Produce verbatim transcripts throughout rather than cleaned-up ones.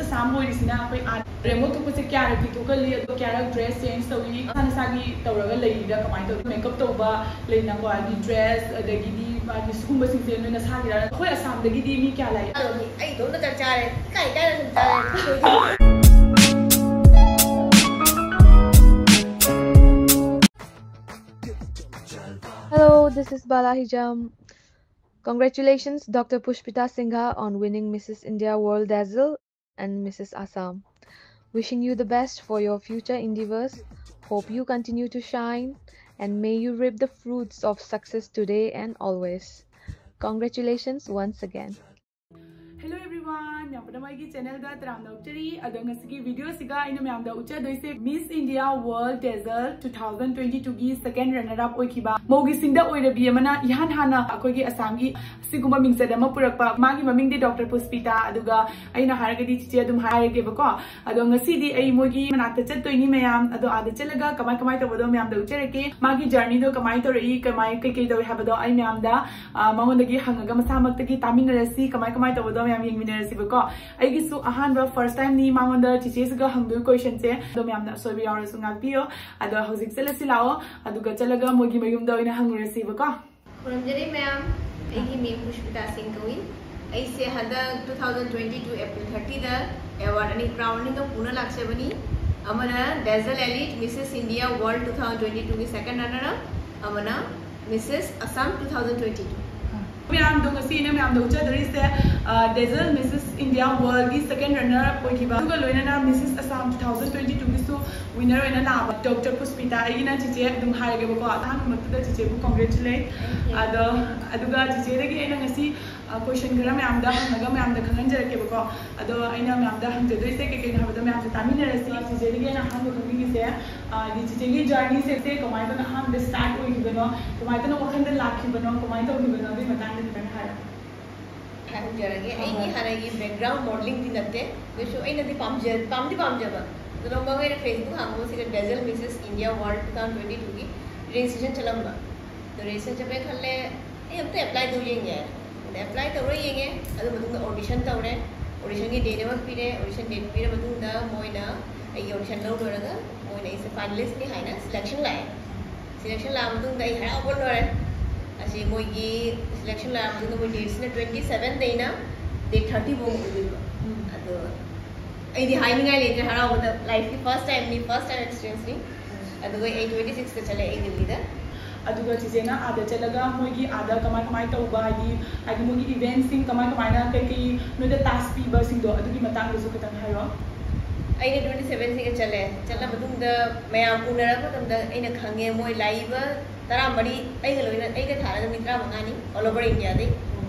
ꯑꯁꯥꯝ ꯑꯣꯏꯔꯤꯁꯤꯅ ꯑꯩꯈꯣꯏ ꯑꯥ ꯔꯦꯝꯕꯣ ꯊꯣꯛꯄꯁꯦ ꯀꯌꯥꯔꯛꯇꯤ ꯊꯣꯛꯍꯜꯂꯤ, ꯑꯗꯣ ꯀꯌꯥꯔꯛ ꯗ꯭ꯔꯦꯁ ꯆꯦꯟꯖ ꯇꯧꯏ, ꯏꯁꯥ ꯏꯁꯥꯒꯤ ꯇꯧꯔꯒ ꯂꯩꯔꯤꯔ ꯀꯃꯥꯏꯅ ꯇꯧꯏ, ꯃꯦꯀꯞ ꯇꯧꯕ ꯂꯩꯅꯀꯣ, ꯍꯥꯏꯗꯤ ꯗ꯭ꯔꯦꯁ ꯑꯗꯒꯤꯗꯤ ꯃꯥꯒꯤ ꯁꯤꯒꯨꯝꯕꯁꯤꯡꯁꯦ ꯅꯣꯏ ꯅꯁꯥꯒꯤꯔ? ꯑꯩꯈꯣꯏ ꯑꯁꯥꯝꯗꯒꯤꯗꯤ ꯃꯤ ꯀꯌꯥ ꯂꯥꯛꯏ? ꯑꯩ ꯏꯇꯣꯝꯇ ꯆꯥꯛ ꯆꯥꯔꯦ, ꯏꯀꯥꯏ ꯏꯀꯥꯏꯅ ꯁꯨꯝ ꯆꯥꯔꯦ꯫ Hello, this is Bala Hijam. Congratulations, Doctor Pushpita Singha, on winning Missus India World Dazzle and Missus Assam. Wishing you the best for your future endeavors. Hope you continue to shine and may you reap the fruits of success today and always. Congratulations once again. Hello everyone, ꯌꯥꯝ ꯄꯨꯝꯅꯃꯛ ꯑꯩꯒꯤ ꯆꯦꯅꯦꯜꯗ ꯇꯔꯥꯝꯅ ꯑꯣꯛꯆꯔꯤ꯫ ꯑꯗꯣ ꯉꯁꯤꯒꯤ ꯚꯤꯗꯤꯑꯣꯁꯤꯒ ꯑꯩꯅ ꯃꯌꯥꯝꯗ ꯎꯠꯆꯗꯣꯏꯁꯦ Miss India World Dazzle two thousand twenty two ꯒꯤ second runner up ꯑꯣꯏꯈꯤꯕ ꯃꯧꯒꯤ ꯁꯤꯡꯗ ꯑꯣꯏꯔꯕꯤ ꯑꯃꯅ ꯏꯍꯥꯟ ꯍꯥꯟꯅ ꯑꯩꯈꯣꯏꯒꯤ ꯑꯁꯥꯝꯒꯤ ꯁꯤꯒꯨꯝꯕ ꯃꯤꯡꯆꯠ ꯑꯃ ꯄꯨꯔꯛꯄ꯫ ꯃꯥꯒꯤ ꯃꯃꯤꯡꯗꯤ ꯗꯣꯛꯇꯔ ꯄꯨꯁꯄꯤꯇꯥ, ꯑꯗꯨꯒ ꯑꯩꯅ ꯍꯥꯏꯔꯒꯗꯤ ꯆꯤꯆꯦ ꯑꯗꯨꯝ ꯍꯥꯏꯔꯒꯦꯕꯀꯣ꯫ ꯑꯗꯣ ꯉꯁꯤꯗꯤ ꯑꯩ ꯃꯣꯏꯒꯤ ꯃꯅꯥꯛꯇ ꯆꯠꯇꯣꯏꯅꯤ ꯃꯌꯥꯝ꯫ ꯑꯗꯣ ꯑꯥꯗ ꯆꯠꯂꯒ ꯀꯃꯥꯏ ꯀꯃꯥꯏ ꯇꯧꯕꯗꯣ ꯃꯌꯥꯝꯗ ꯎꯠꯆꯔꯛꯀꯦ꯫ ꯃꯥꯒꯤ ꯖꯔꯅꯤꯗꯣ ꯀꯃꯥꯏ ꯇꯧꯔꯛꯏ, ꯀꯃꯥꯏ ꯀꯩꯀꯩ ꯇꯧꯏ ꯍꯥꯏꯕꯗꯣ ꯑꯩ ꯃꯌꯥꯝꯗ ꯑ, ꯃꯉꯣꯟꯗꯒꯤ ꯍꯪꯉꯒ ꯃꯁꯥꯃꯛꯇꯒꯤ ꯇꯥꯃꯤꯟꯅꯔꯁꯤ, ꯀꯃꯥꯏ ꯀꯃꯥꯏ ꯇꯧꯕꯗꯣ ꯃꯌꯥꯝ ꯌꯦꯡꯃꯤꯟꯅꯔꯁꯤꯕꯀꯣ꯫ ꯑꯩꯒꯤꯁꯨ ꯑꯍꯥꯟꯕ first time ꯅꯤ ꯃꯉꯣꯟꯗ ꯆꯤꯆꯦꯁꯤꯒ ꯍꯪꯗꯣꯏ ꯀꯣꯏꯁꯟꯁꯦ꯫ ꯑꯗꯣ ꯃꯌꯥꯝꯅ ꯑꯁꯣꯏꯕ ꯌꯥꯎꯔꯁꯨ ꯉꯥꯛꯄꯤꯌꯣ꯫ ꯑꯗꯣ ꯍꯧꯖꯤꯛ ꯆꯠꯂꯁꯤ ꯂꯥꯛꯑꯣ, ꯑꯗꯨꯒ ꯆꯠꯂꯒ ꯃꯣꯏꯒꯤ ꯃꯌꯨꯝꯗ ꯑꯣꯏꯅ ꯍꯪꯉꯨꯔꯁꯤꯕꯀꯣ꯫ ꯈꯨꯔꯨꯝꯖꯔꯤ ꯃꯌꯥꯝ, ꯑꯩꯒꯤ ꯃꯤꯡ ꯄꯨꯁꯄꯤꯇꯥ ꯁꯤꯡ ꯀꯧꯏ꯫ ꯑꯩꯁꯦ ꯍꯟꯗꯛ two thousand twenty two April thirty ꯗ ꯑꯦꯋꯥꯔꯗ ꯑꯅꯤ, ꯀ꯭ꯔꯥꯎꯟ ꯑꯅꯤꯈꯛ ꯄꯨꯅ ꯂꯥꯛꯆꯕꯅꯤ꯫ ꯑꯃꯅ Dazzle Elite Missus India World two thousand twenty two ꯒꯤ second runner up, ꯑꯃꯅ Missus Assam two thousand twenty two꯫ ꯃꯌꯥꯝꯗꯣ ꯉꯁꯤ ꯑꯩꯅ ꯃꯌꯥꯝꯗ ꯎꯠꯆꯗꯣꯔꯤꯁꯦ, ꯑ, Dazzle Missus India World ꯒꯤ second runner up ꯑꯣꯏꯈꯤꯕ, ꯑꯗꯨꯒ ꯂꯣꯏꯅꯅ Missus Assam two thousand twenty two ꯒꯤꯁꯨ winner ꯑꯣꯏꯅ ꯂꯥꯛꯑꯕ ꯗꯣꯛꯇꯔ ꯄꯨꯁꯄꯤꯇꯥ꯫ ꯑꯩꯒꯤꯅ ꯆꯤꯆꯦ ꯑꯗꯨꯝ ꯍꯥꯏꯔꯒꯦꯕꯀꯣ, ꯑꯍꯥꯟꯕꯃꯛꯇꯗ ꯆꯤꯆꯦꯕꯨ congratulate꯫ ꯑꯗꯣ ꯑꯗꯨꯒ ꯆꯤꯆꯦꯗꯒꯤ ꯑꯩꯅ ꯉꯁꯤ ꯀꯣꯏꯁꯟ ꯈꯔ ꯃꯌꯥꯝꯗ ꯍꯪꯉꯒ ꯃꯌꯥꯝꯗ ꯈꯪꯍꯟꯖꯔꯛꯀꯦꯕꯀꯣ꯫ ꯑꯗꯣ ꯑꯩꯅ ꯃꯌꯥꯝꯗ ꯍꯪꯖꯗꯣꯏꯁꯦ ꯀꯩ ꯀꯩꯅꯣ ꯍꯥꯏꯕꯗꯣ ꯃꯌꯥꯝꯁꯦ ꯇꯥꯃꯤꯟꯅꯔꯁꯤ꯫ ꯆꯤꯆꯦꯗꯒꯤ ꯑꯩꯅ ꯑꯍꯥꯟꯕ ꯈꯪꯅꯤꯡꯉꯤꯁꯦ, ꯑ, ꯍꯥꯏꯗꯤ ꯆꯤꯆꯦꯒꯤ ꯖꯔꯅꯤꯁꯦ ꯀꯃꯥꯏꯅ ꯇꯧꯅ ꯑꯍꯥꯟꯕꯗ ꯁ꯭ꯇꯥꯔꯠ ꯑꯣꯏꯈꯤꯕꯅꯣ, ꯀꯃꯥꯏꯅ ꯇꯧꯅ ꯋꯥꯈꯜꯗ ꯂꯥꯛꯈꯤꯕꯅꯣ, ꯀꯃꯥꯏꯅ ꯇꯧꯈꯤꯕꯅꯣ, ꯑꯗꯨꯒꯤ ꯃꯇꯥꯡꯗ ꯈꯤꯇꯪ ꯍꯥꯏꯔꯛꯑꯣ꯫ ꯍꯥꯏꯍꯧꯖꯔꯒꯦ꯫ ꯑꯩꯒꯤ ꯍꯥꯟꯅꯒꯤ ꯕꯦꯛꯒ꯭ꯔꯥꯎꯟ ꯃꯣꯗꯂꯤꯡꯗꯤ ꯅꯠꯇꯦ, ꯑꯗꯨꯁꯨ ꯑꯩꯅꯗꯤ ꯄꯥꯝꯖ ꯄꯥꯝꯗꯤ ꯄꯥꯝꯖꯕ꯫ ꯑꯗꯨ ꯅꯣꯡꯃ ꯑꯩꯅ ꯐꯦꯁꯕꯨꯛ ꯍꯥꯡꯕꯁꯤꯗ Dazzle Missus India World two thousand twenty two ꯒꯤ ꯔꯦꯖꯤꯁꯇ꯭ꯔꯦꯁꯟ ꯆꯠꯂꯝꯕ꯫ ꯑꯗꯣ ꯔꯦꯖꯤꯁꯇ꯭ꯔꯦꯁꯟ ꯆꯠꯄꯩ ꯈꯜꯂꯦ, ꯑꯩ ꯑꯝꯇ ꯑꯦꯄ꯭ꯂꯥꯏ ꯇꯧ ꯌꯦꯡꯒꯦ꯫ ꯑꯗ ꯑꯦꯄ꯭ꯂꯥꯏ ꯇꯧꯔ ꯌꯦꯡꯉꯦ꯫ ꯑꯗꯨ ꯃꯇꯨꯡꯗ ꯑꯣꯗꯤꯁꯟ ꯇꯧꯔꯦ꯫ ꯑꯣꯗꯤꯁꯟꯒꯤ ꯗꯦꯠ ꯑꯃ ꯄꯤꯔꯦ꯫ ꯑꯣꯗꯤꯁꯟ ꯗꯦꯠ ꯄꯤꯔ ꯃꯇꯨꯡꯗ ꯃꯣꯏꯅ ꯑꯩꯒꯤ ꯑꯣꯗꯤꯁꯟ ꯂꯧ ꯂꯣꯏꯔꯒ ꯃꯣꯏꯅ ꯑꯩꯁꯦ ꯐꯥꯏꯅꯦꯂꯤꯁꯅꯤ ꯍꯥꯏꯅ ꯁꯤꯂꯦꯛꯁꯟ ꯂꯥꯛꯑꯦ꯫ ꯁꯤꯂꯦꯛꯁꯟ ꯂꯥꯛꯑ ꯃꯇꯨꯡꯗ ꯑꯩ ꯍꯔꯥꯎꯕ ꯂꯣꯏꯔꯦ꯫ ꯑꯁꯤ ꯃꯣꯏꯒꯤ ꯁꯤꯂꯦꯛꯁꯟ ꯂꯥꯛꯑ ꯃꯇꯨꯡꯗ ꯃꯣꯏ ꯗꯦꯠꯁꯤꯅ ꯇ꯭ꯋꯦꯟꯇꯤ ꯁꯦꯚꯦꯟꯗꯩꯅ ꯗꯦꯠ ꯊꯥꯔꯇꯤ ꯐꯥꯎ ꯑꯣꯏꯗꯣꯏꯕ꯫ ꯑꯗꯣ ꯑꯩꯗꯤ ꯍꯥꯏꯅꯤꯡꯉꯥꯏ ꯂꯩꯇ꯭ꯔꯦ ꯍꯔꯥꯎꯕꯗ꯫ ꯂꯥꯏꯐꯀꯤ ꯐꯥꯔꯁ ꯇꯥꯏꯝꯅꯤ, ꯐꯥꯔꯁ ꯇꯥꯏꯝ ꯑꯦꯛꯁꯄꯤꯔꯤꯌꯦꯟꯁꯅꯤ꯫ ꯑꯗꯨꯒ ꯑꯩ ꯇ꯭ꯋꯦꯟꯇꯤ ꯁꯤꯛꯁꯇ ꯆꯠꯂꯦ ꯑꯩ ꯗꯤꯜꯂꯤꯗ꯫ ꯑꯗꯨꯒ ꯆꯤꯆꯦꯅ ꯑꯥꯗ ꯆꯠꯂꯒ ꯃꯣꯏꯒꯤ ꯑꯥꯗ ꯀꯃꯥꯏ ꯀꯃꯥꯏ ꯇꯧꯕ, ꯍꯥꯏꯗꯤ ꯍꯥꯏꯗꯤ ꯃꯣꯏꯒꯤ ꯏꯚꯦꯟꯠꯁꯤꯡ ꯀꯃꯥꯏ ꯀꯃꯥꯏꯅ, ꯀꯩꯀꯩ ꯅꯣꯏꯗ ꯇꯥꯁ ꯄꯤꯕꯁꯤꯡꯗꯣ, ꯑꯗꯨꯒꯤ ꯃꯇꯥꯡꯗꯁꯨ ꯈꯤꯇꯪ ꯍꯥꯏꯔꯣ꯫ ꯑꯩꯅ ꯇ꯭ꯋꯦꯟꯇꯤ ꯁꯦꯚꯦꯟꯁꯤꯒ ꯆꯠꯂꯦ꯫ ꯆꯠꯂ ꯃꯇꯨꯡꯗ ꯃꯌꯥꯝ ꯎꯅꯔꯛꯄ ꯃꯇꯝꯗ ꯑꯩꯅ ꯈꯪꯉꯦ, ꯃꯣꯏ ꯂꯥꯛꯏꯕ ꯇꯔꯥꯃꯔꯤ, ꯑꯩꯒ ꯂꯣꯏꯅ, ꯑꯩꯒ ꯊꯥꯔꯒ ꯃꯤ ꯇꯔꯥꯃꯉꯥꯅꯤ, all over Indiaꯗꯩ꯫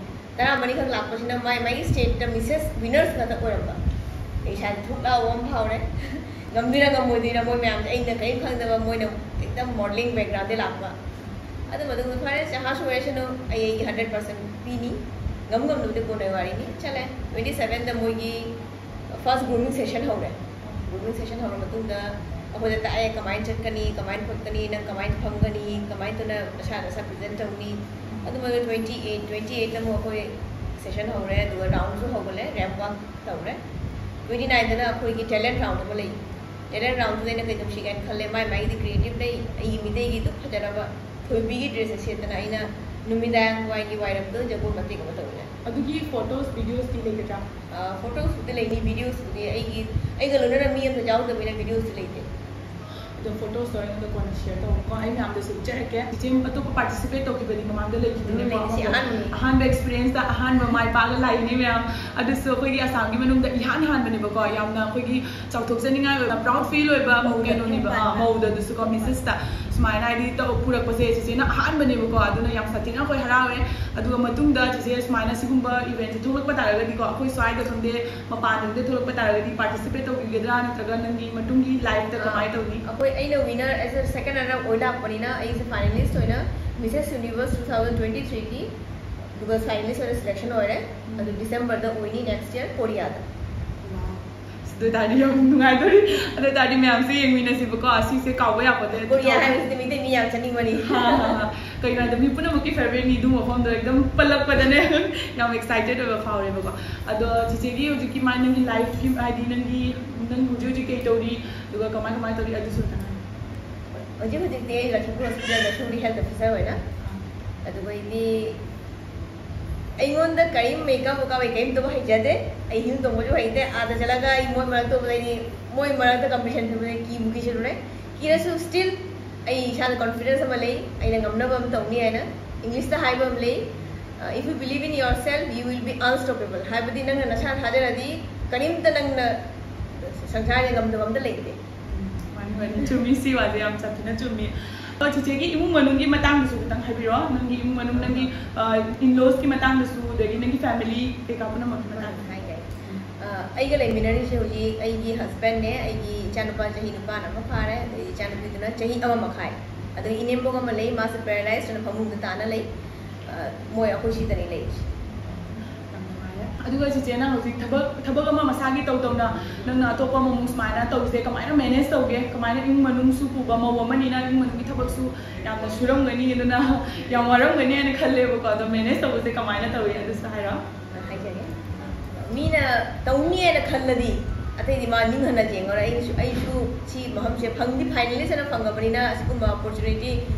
ꯇꯔꯥꯃꯔꯤꯈꯛ ꯂꯥꯛꯄꯁꯤꯅ ꯃꯥꯏ ꯃꯥꯏꯒꯤ ꯁ꯭ꯇꯦꯠꯇ ꯃꯤꯁꯦꯁ ꯋꯤꯅꯔꯁ ꯉꯥꯛꯇ ꯑꯣꯏꯔꯝꯕ꯫ ꯑꯩ ꯏꯁꯥꯗ ꯊꯨꯛ ꯂꯥꯎꯕ ꯑꯃ ꯐꯥꯎꯔꯦ꯫ ꯉꯝꯗꯣꯏꯔꯥ ꯉꯝꯃꯣꯏꯗꯣꯏꯔꯥ, ꯃꯣꯏ ꯃꯌꯥꯝꯁꯦ ꯑꯩꯅ ꯀꯔꯤꯝ ꯈꯪꯗꯕ, ꯃꯣꯏꯅ ꯑꯦꯛꯗꯝ ꯃꯣꯗꯦꯂꯤꯡ ꯕꯦꯛꯒ꯭ꯔꯥꯎꯟꯗꯩ ꯂꯥꯛꯄ꯫ ꯑꯗꯨ ꯃꯇꯨꯡꯗ ꯐꯔꯦ, ꯆꯍꯥꯁꯨ ꯑꯣꯏꯔꯁꯅꯨ, ꯑꯩ ꯑꯩꯒꯤ ꯍꯟꯗ꯭ꯔꯦꯠ ꯄꯥꯔꯁꯦꯟ ꯄꯤꯅꯤ, ꯉꯝ ꯉꯝꯗꯕꯗꯤ ꯀꯣꯟꯅ ꯋꯥꯔꯤꯅꯤ꯫ ꯆꯠꯂꯦ꯫ ꯇ꯭ꯋꯦꯟꯇꯤ ꯁꯦꯚꯦꯟꯗ ꯃꯣꯏꯒꯤ ꯐꯥꯔꯁ ꯒ꯭ꯔꯨꯃꯤꯡ ꯁꯦꯁꯟ ꯍꯧꯔꯦ꯫ ꯒ꯭ꯔꯨꯃꯤꯡ ꯁꯦꯁꯟ ꯍꯧꯔ ꯃꯇꯨꯡꯗ ꯑꯩꯈꯣꯏꯗ ꯇꯥꯛꯑꯦ, ꯀꯃꯥꯏꯅ ꯆꯠꯀꯅꯤ, ꯀꯃꯥꯏꯅ ꯈꯣꯠꯀꯅꯤ, ꯅꯪ ꯀꯃꯥꯏꯅ ꯐꯝꯒꯅꯤ, ꯀꯃꯥꯏꯅ ꯇꯧꯅ ꯅꯁꯥ ꯅꯁꯥ ꯄ꯭ꯔꯖꯦꯟ ꯇꯧꯅꯤ꯫ ꯑꯗꯨꯃꯥꯏꯅ ꯇ꯭ꯋꯦꯟꯇꯤ ꯑꯩꯠ, ꯇ꯭ꯋꯦꯟꯇꯤ ꯑꯩꯠꯇ ꯑꯃꯨꯛ ꯑꯩꯈꯣꯏ ꯁꯦꯁꯟ ꯍꯧꯔꯦ, ꯑꯗꯨꯒ ꯔꯥꯎꯟꯁꯨ ꯍꯧꯒꯠꯂꯦ, ꯔꯦꯝꯞ ꯋꯥꯛ ꯇꯧꯔꯦ꯫ ꯇ꯭ꯋꯦꯟꯇꯤ ꯅꯥꯏꯟꯗꯅ ꯑꯩꯈꯣꯏꯒꯤ ꯇꯦꯂꯦꯟꯠ ꯔꯥꯎꯟ ꯑꯃ ꯂꯩ꯫ ꯇꯦꯂꯦꯟꯠ ꯔꯥꯎꯟꯗꯨꯗ ꯑꯩꯅ ꯀꯩꯗꯧꯁꯤꯒꯦꯅ ꯈꯜꯂꯦ, ꯃꯥꯏ ꯃꯥꯏꯒꯤꯗꯤ ꯀ꯭ꯔꯤꯌꯦꯇꯤꯞ ꯂꯩ, ꯑꯩꯒꯤ ꯃꯤꯇꯩꯒꯤ ꯑꯗꯨꯝ ꯐꯖꯔꯕ ꯊꯣꯏꯕꯤꯒꯤ ꯗ꯭ꯔꯦꯁꯁꯦ ꯁꯦꯠꯇꯅ ꯑꯩꯅ ꯅꯨꯃꯤꯗꯥꯡ ꯋꯥꯏꯒꯤ ꯋꯥꯏꯔꯝꯗ ꯖꯒꯣꯏ ꯃꯇꯦꯛ ꯑꯃ ꯇꯧꯔꯦ꯫ ꯑꯗꯨꯒꯤ ꯐꯣꯇꯣꯁ, ꯚꯤꯗꯤꯑꯣꯁꯇꯤ ꯂꯩꯒꯗ꯭ꯔꯥ? ꯑ, ꯐꯣꯇꯣꯁꯄꯨꯗꯤ ꯂꯩꯅꯤ, ꯚꯤꯗꯤꯑꯣꯁꯄꯨꯗꯤ ꯑꯩꯒꯤ, ꯑꯩꯒ ꯂꯣꯏꯅꯅ ꯃꯤ ꯑꯃꯠꯇ ꯌꯥꯎꯗꯕꯅꯤꯅ ꯚꯤꯗꯤꯑꯣꯁꯇꯤ ꯂꯩꯇꯦ꯫ ꯑꯗꯣ ꯐꯣꯇꯣꯁꯇꯣ ꯑꯩꯉꯣꯟꯗ ꯀꯣꯟꯅ ꯁꯤꯌꯔ ꯇꯧꯔꯣꯀꯣ, ꯑꯩ ꯃꯌꯥꯝꯗꯁꯨ ꯎꯠꯆꯔꯛꯀꯦ꯫ ꯏꯆꯦ ꯑꯇꯣꯞꯄ ꯄꯥꯔꯇꯤꯁꯤꯄꯦꯠ ꯇꯧꯈꯤꯕꯗꯤ ꯃꯃꯥꯡꯗ ꯂꯩꯈꯤꯕꯅꯦꯀꯣ? ꯂꯩꯇꯦ, ꯁꯤ ꯑꯍꯥꯟꯕꯅꯤ꯫ ꯑꯍꯥꯟꯕ ꯑꯦꯛꯁꯄꯤꯔꯤꯌꯦꯟꯁꯇ ꯑꯍꯥꯟꯕ ꯃꯥꯏ ꯄꯥꯛꯑꯒ ꯂꯥꯛꯏꯅꯦ ꯃꯌꯥꯝ꯫ ꯑꯗꯨꯁꯨ ꯑꯩꯈꯣꯏꯒꯤ ꯑꯁꯥꯝꯒꯤ ꯃꯅꯨꯡꯗ ꯏꯍꯥꯟ ꯍꯥꯟꯕꯅꯦꯕꯀꯣ, ꯌꯥꯝꯅ ꯑꯩꯈꯣꯏꯒꯤ ꯆꯥꯎꯊꯣꯛꯆꯅꯤꯡꯉꯥꯏ ꯑꯣꯏꯕ, ꯄ꯭ꯔꯥꯎꯗ ꯐꯤꯜ ꯑꯣꯏꯕ ꯃꯧꯗ, ꯀꯩꯅꯣꯅꯦꯕ, ꯌꯨꯝ ꯑꯥ, ꯄꯥꯟꯕ꯫ ꯃꯧꯗ, ꯑꯗꯨꯁꯨꯀꯣ, ꯃꯤꯁꯦꯁꯇ ꯁꯨꯃꯥꯏꯅ ꯍꯥꯏꯗꯤ ꯇꯧ-, ꯄꯨꯔꯛꯄꯁꯦ ꯆꯤꯆꯦꯅ ꯑꯍꯥꯟꯕꯅꯦꯕꯀꯣ, ꯑꯗꯨꯅ ꯌꯥꯝ ꯁꯥꯊꯤꯅ ꯑꯩꯈꯣꯏ ꯍꯔꯥꯎꯋꯦ꯫ ꯑꯗꯨꯒ ꯃꯇꯨꯡꯗ ꯆꯤꯆꯦ ꯁꯨꯃꯥꯏꯅ ꯁꯤꯒꯨꯝꯕ ꯏꯚꯦꯟꯠꯁꯦ ꯊꯣꯛꯂꯛꯄ ꯇꯥꯔꯒꯗꯤꯀꯣ, ꯑꯩꯈꯣꯏ ꯁ꯭ꯋꯥꯏꯗ ꯈꯪꯗꯦ, ꯃꯄꯥꯟꯗ ꯊꯣꯛꯂꯛꯄ ꯇꯥꯔꯒꯗꯤ ꯄꯥꯔꯇꯤꯁꯤꯄꯦꯠ ꯇꯧꯕꯤꯒꯗ꯭ꯔꯥ, ꯅꯠꯇ꯭ꯔꯒ ꯅꯪꯒꯤ ꯃꯇꯨꯡꯒꯤ ꯂꯥꯏꯐꯇ ꯀꯃꯥꯏꯅ ꯇꯧꯅꯤ? ꯑꯩꯈꯣꯏ, ꯑꯩꯅ ꯋꯤꯅꯔ, ꯑꯦꯁ ꯑꯦ ꯁꯦꯀꯦꯟ ꯔꯟꯅꯔ ꯑꯣꯏ ꯂꯥꯛꯄꯅꯤꯅ, ꯑꯩꯁꯦ ꯐꯥꯏꯅꯦꯂꯤꯁ ꯑꯣꯏꯅ Mrs universe two thousand twenty ꯊ꯭ꯔꯤꯒꯤ ꯒꯨꯒꯜ ꯐꯥꯏꯅꯦꯂꯤꯁ ꯑꯣꯏꯅ ꯁꯦꯂꯦꯛꯁꯟ ꯑꯣꯏꯔꯦ꯫ ꯑꯗꯨ ꯗꯤꯁꯦꯝꯕꯔꯗ ꯑꯣꯏꯅꯤ, ꯅꯦꯛꯁ ꯌꯔ ꯀꯣꯔꯤꯌꯥꯗ꯫ Wow. ꯑꯗꯨ ꯑꯣꯏꯇꯥꯔꯗꯤ ꯌꯥꯝ ꯅꯨꯡꯉꯥꯏꯗꯣꯔꯤ꯫ ꯑꯗꯨ ꯑꯣꯏꯇꯥꯔꯗꯤ ꯃꯌꯥꯝꯁꯦ ꯌꯦꯡꯃꯤꯟꯅꯁꯤꯕꯀꯣ, ꯑꯁꯤꯁꯦ ꯀꯥꯎꯕ ꯌꯥꯄꯣꯠꯇꯦ꯫ ꯀꯣꯔꯤꯌꯥ ꯍꯥꯏꯕꯁꯤꯗꯤ ꯃꯤꯇꯩ ꯃꯤ ꯌꯥꯝ ꯆꯠꯅꯤꯡꯕꯅꯤ꯫ ꯍꯥ, ꯍꯥ, ꯍꯥ꯫ ꯀꯩꯅꯣ ꯍꯥꯏꯗ, ꯃꯤ ꯄꯨꯝꯅꯃꯛꯀꯤ ꯐꯦꯕꯔꯦꯠꯅꯤ ꯑꯗꯨ ꯃꯐꯝꯗꯣ ꯑꯦꯛꯗꯝ ꯄꯜꯂꯛꯄꯗꯅꯦ꯫ ꯌꯥꯝ ꯑꯦꯛꯁꯥꯏꯇꯦꯠ ꯑꯣꯏꯕ ꯐꯥꯎꯔꯦꯕꯀꯣ꯫ ꯑꯗꯣ ꯆꯤꯆꯦꯒꯤ ꯍꯧꯖꯤꯛꯀꯤ ꯃꯥ ꯅꯪꯒꯤ ꯂꯥꯏꯐꯀꯤ ꯍꯥꯏꯗꯤ ꯅꯪꯒꯤ, ꯅꯪ ꯍꯧꯖꯤꯛ ꯍꯧꯖꯤꯛ ꯀꯩ ꯇꯧꯔꯤ, ꯑꯗꯨꯒ ꯀꯃꯥꯏ ꯀꯃꯥꯏ ꯇꯧꯔꯤ, ꯑꯗꯨꯁꯨ ꯑꯝꯇ ꯍꯥꯏꯌꯨ꯫ ꯍꯧꯖꯤꯛ ꯍꯧꯖꯤꯛꯇꯤ ꯑꯩ ꯂꯛꯈꯤꯄꯨꯔ ꯍꯣꯁꯄꯤꯇꯥꯜꯗ ꯁꯨꯔꯤ, ꯍꯦꯜꯊ ꯑꯣꯐꯤꯁꯔ ꯑꯣꯏꯅ꯫ ꯑꯗꯨꯒ ꯑꯩꯗꯤ ꯑꯩꯉꯣꯟꯗ ꯀꯔꯤꯝ ꯃꯦꯀꯞ ꯋꯦꯀꯞ ꯑꯩ ꯀꯔꯤꯝ ꯇꯧꯕ ꯍꯩꯖꯗꯦ꯫ ꯑꯩ ꯍꯤꯜ ꯇꯣꯡꯕꯁꯨ ꯍꯩꯇꯦ꯫ ꯑꯥꯗ ꯆꯠꯂꯒ ꯑꯩ ꯃꯣꯏ ꯃꯔꯛꯇ ꯎꯕꯗ ꯑꯩꯗꯤ ꯃꯣꯏ ꯃꯔꯛꯇ ꯀꯝꯄꯤꯇꯤꯁꯟ ꯇꯧꯕꯗ ꯑꯩ ꯀꯤꯕꯨ ꯀꯤꯁꯤꯜꯂꯨꯔꯦ꯫ ꯀꯤꯔꯁꯨ ꯁ꯭ꯇꯤꯜ ꯑꯩ ꯏꯁꯥꯗ ꯀꯣꯟꯐꯤꯗꯦꯟꯁ ꯑꯃ ꯂꯩ, ꯑꯩꯅ ꯉꯝꯅꯕ ꯑꯃ ꯇꯧꯅꯤ ꯍꯥꯏꯅ꯫ ꯏꯪꯂꯤꯁꯇ ꯍꯥꯏꯕ ꯑꯃ ꯂꯩ, "If you believe in yourself, you will be unstoppable." ꯍꯥꯏꯕꯗꯤ ꯅꯪꯅ ꯅꯁꯥ ꯊꯥꯖꯔꯗꯤ ꯀꯔꯤꯝꯇ ꯅꯪꯅ ꯁꯪꯁꯥꯔꯗ ꯉꯝꯗꯕ ꯑꯝꯇ ꯂꯩꯇꯦ꯫ ꯃꯥꯅꯤ, ꯃꯥꯅꯤ, ꯆꯨꯝꯃꯤ꯫ ꯁꯤ ꯋꯥꯁꯦ ꯌꯥꯝ ꯁꯥꯊꯤꯅ ꯆꯨꯝꯃꯤ꯫ ꯑꯗꯣ ꯆꯤꯆꯦꯒꯤ ꯏꯃꯨꯡ ꯃꯅꯨꯡꯒꯤ ꯃꯇꯥꯡꯗꯁꯨ ꯈꯤꯇꯪ ꯍꯥꯏꯕꯤꯔꯣ꯫ ꯅꯪꯒꯤ ꯏꯃꯨꯡ ꯃꯅꯨꯡ, ꯅꯪꯒꯤ ꯏꯟꯂꯣꯁꯀꯤ ꯃꯇꯥꯡꯗꯁꯨ, ꯑꯗꯒꯤ ꯅꯪꯒꯤ ꯐꯦꯃꯤꯂꯤ ꯀꯩꯀꯥ ꯄꯨꯝꯅꯃꯛꯀꯤ ꯃꯇꯥꯡꯗ꯫ ꯍꯥꯏꯒꯦ꯫ ꯑ, ꯑꯩꯒ ꯂꯩꯃꯤꯟꯅꯔꯤꯁꯦ ꯍꯧꯖꯤꯛ ꯑꯩꯒꯤ ꯍꯁꯕꯦꯟꯅꯦ, ꯑꯩꯒꯤ ꯏꯆꯥꯅꯨꯄꯥ ꯆꯍꯤ ꯅꯤꯄꯥꯟ ꯑꯃ ꯐꯥꯔꯦ, ꯑꯗꯩ ꯏꯆꯥꯅꯨꯄꯤꯗꯨꯅ ꯆꯍꯤ ꯑꯃ ꯃꯈꯥꯏ꯫ ꯑꯗꯒꯤ ꯏꯅꯦꯝꯕꯣꯛ ꯑꯃ ꯂꯩ, ꯃꯥꯁꯨ ꯄꯦꯔꯥꯂꯥꯏꯁ ꯑꯣꯏꯅ ꯐꯃꯨꯡꯗ ꯇꯥꯅ ꯂꯩ꯫ ꯑ, ꯃꯣꯏ ꯑꯩꯈꯣꯏ ꯁꯤꯗꯅꯤ ꯂꯩꯔꯤꯁꯦ꯫ ꯌꯥꯝ ꯅꯨꯡꯉꯥꯏꯔꯦ꯫ ꯑꯗꯨꯒ ꯆꯤꯆꯦꯅ ꯍꯧꯖꯤꯛ ꯊꯕꯛ, ꯊꯕꯛ ꯑꯃ ꯃꯁꯥꯒꯤ ꯇꯧ ꯇꯧꯅ ꯅꯪꯅ ꯑꯇꯣꯞꯄ ꯑꯃꯃꯨꯛ ꯁꯨꯃꯥꯏꯅ ꯇꯧꯔꯤꯁꯦ ꯀꯃꯥꯏꯅ ꯃꯦꯅꯦꯖ ꯇꯧꯒꯦ? ꯀꯃꯥꯏꯅ, ꯏꯃꯨꯡ ꯃꯅꯨꯡꯁꯨ ꯄꯨꯕ ꯃꯧ ꯑꯃꯅꯤꯅ ꯏꯃꯨꯡ ꯃꯅꯨꯡꯒꯤ ꯊꯕꯛꯁꯨ ꯌꯥꯝꯅ ꯁꯨꯔꯝꯒꯅꯤ, ꯑꯗꯨꯅ ꯌꯥꯝ ꯋꯥꯔꯝꯒꯅꯤ ꯍꯥꯏꯅ ꯈꯜꯂꯦꯕꯀꯣ꯫ ꯑꯗꯣ ꯃꯦꯅꯦꯖ ꯇꯧꯕꯁꯦ ꯀꯃꯥꯏꯅ ꯇꯧꯏ, ꯑꯗꯨꯁꯨ ꯍꯥꯏꯔꯣ꯫ ꯍꯥꯏꯖꯒꯦ꯫ ꯃꯤꯅ ꯇꯧꯅꯤ ꯍꯥꯏꯅ ꯈꯜꯂꯗꯤ ꯑꯇꯩꯗꯤ ꯃꯥ ꯅꯤꯡꯍꯟꯅ ꯌꯦꯡꯉꯔꯣꯏ꯫ ꯑꯩꯁꯨ, ꯑꯩꯁꯨ ꯁꯤ ꯃꯐꯝꯁꯦ ꯐꯪꯗꯤ ꯐꯥꯏꯅꯦꯂꯤꯁ ꯑꯣꯏꯅ ꯐꯪꯉꯕꯅꯤꯅ, ꯑꯁꯤꯒꯨꯝꯕ ꯑꯣꯄꯣꯔꯆꯨꯅꯤꯇꯤ